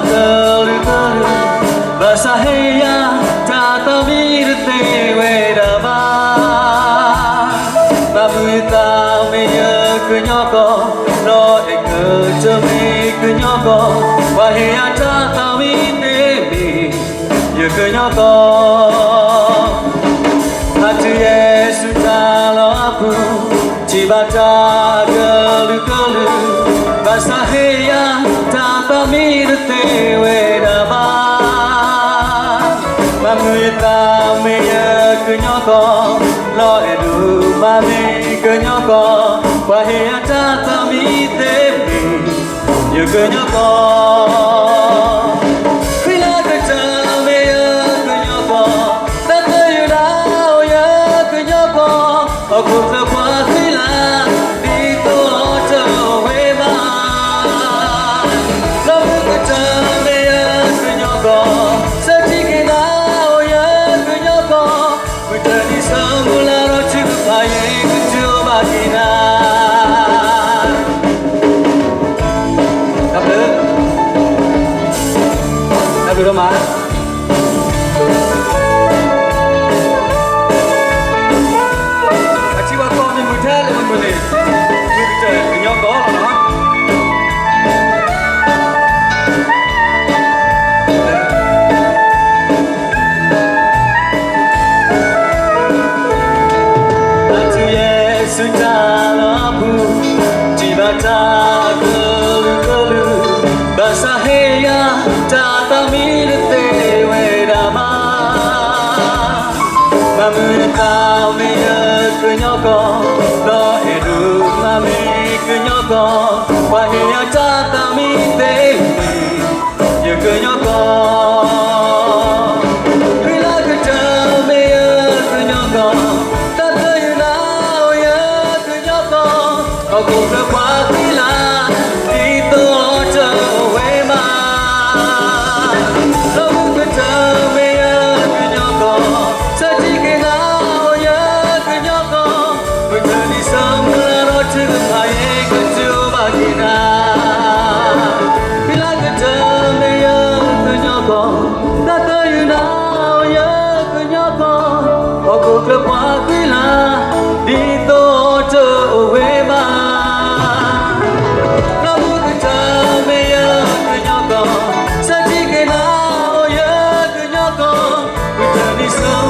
ကလုာ်ကလုာ်, ဘၣ်ဆၣ်ဟ့ၣ်ယၤ တၢ်သးမံတသ့ဝဲဒၣ်ဘၣ်. ဘၣ်မနုၤအသးမ့ၢ်ယကညီကီၢ်, ဒီးအဲၣ်ကတၢၢ်မ့ၢ်ကညီကီၢ်, ပှၤဟ့ၣ်ယၤတၢ်သးမံသ့မ့ၢ် ယကညီကီၢ်. ဟးတုၤယဲၢ်ဆူတၢ်လီၢ်အပူၤ, ထံၣ်ဘၣ်တၢ်ကလုာ်ကလုာ်, ဘၣ်ဆၣ်ဟ့ၣ်ယၤ တၢ်သးမံတသ့ဝဲဒၣ်ဘၣ်. ဘၣ်မနုၤအသးမ့ၢ်ယကညီကီၢ်, လီၤအဲၣ်ဒိးမၤမ့ၢ်ကညီကီၢ်, ပှၤဟ့ၣ်ယၤတၢ်သးမံသ့မ့ၢ် ယကညီကီၢ်. ဃံလၤကတၢၢ်မ့ၢ်ယကညီကီၢ်, တၢ်သၢယုၢ်ဒၣ်အိၣ်ယကညီကီၢ်, ဟီၣ်ခိၣ်ချၢပှၤဃံလၤ ဒ်သိးအီၤတအိၣ်ဝဲဘၣ်. လီၢ်မုၢ်ကတၢၢ်မ့ၢ်ယကညီကီၢ်, စၢထံက့ၤနၤအိၣ်ယကညီကီၢ်, မုၢ်တနံၤဆၢမုၢ်လၢ်ဒီးထုကဖၣ် ယကစၢ်ဘၣ်က့ၤနၤ. တၢ်ဘျုး, တၢ်ဘျုးဒိၣ်မး. အထံၣ်ဝဲကီၢ်မ့ၢ်မုၢ်ထဲလဲၣ်မုၢ်န့ၣ်, မုၢ်ကတၢၢ်ကညီကီၢ်လီၤနီၤ. ဘၣ်ဆၣ်ဟ့ၣ်ယၤ တၢ်သးမံတသ့ဝဲဒၣ်ဘၣ်. ဘၣ်မနုၤအသးမ့ၢ်ယကညီကီၢ်, ဒီးအဲၣ်ဒိးမၤမ့ၢ်ကညီကီၢ်, ပှၤဟ့ၣ်ယၤတၢ်သးမံသ့မ့ၢ် ယကညီကီၢ်. ဃံလၤကတၢၢ်မ့ၢ်ယကညီကီၢ်, တၢ်သၢယုၢ်ဒၣ်အိၣ်ယကညီကီၢ်, ဟီၣ်ခိၣ်ချၢပှၤဃံလၤ ဒ်သိးအီၤတအိၣ်ဝဲဘၣ်. လီၢ်မုၢ်ကတၢၢ်မ့ၢ်ယကညီကီၢ်, စၢထံက့ၤနၤအိၣ်ယကညီကီၢ်, မုၢ်တနံၤဆၢမုၢ်လၢ်ဒီးထုကဖၣ် ယကစၢ်ဘၣ်က့ၤနၤ. ဃံလၤကတၢၢ်မ့ၢ်ယကညီကီၢ်, တၢ်သၢယုၢ်ဒၣ်အိၣ်ယကညီကီၢ်, ဟီၣ်ခိၣ်ချၢပှၤဃံလၤ ဒ်သိးအီၤတအိၣ်ဝဲဘၣ်. လီၢ်မုၢ်ကတၢၢ်မ့ၢ်ယကညီကီၢ်, စၢထံက့ၤနၤအိၣ်ယကညီကီၢ်, မုၢ်တနံၤဆၢ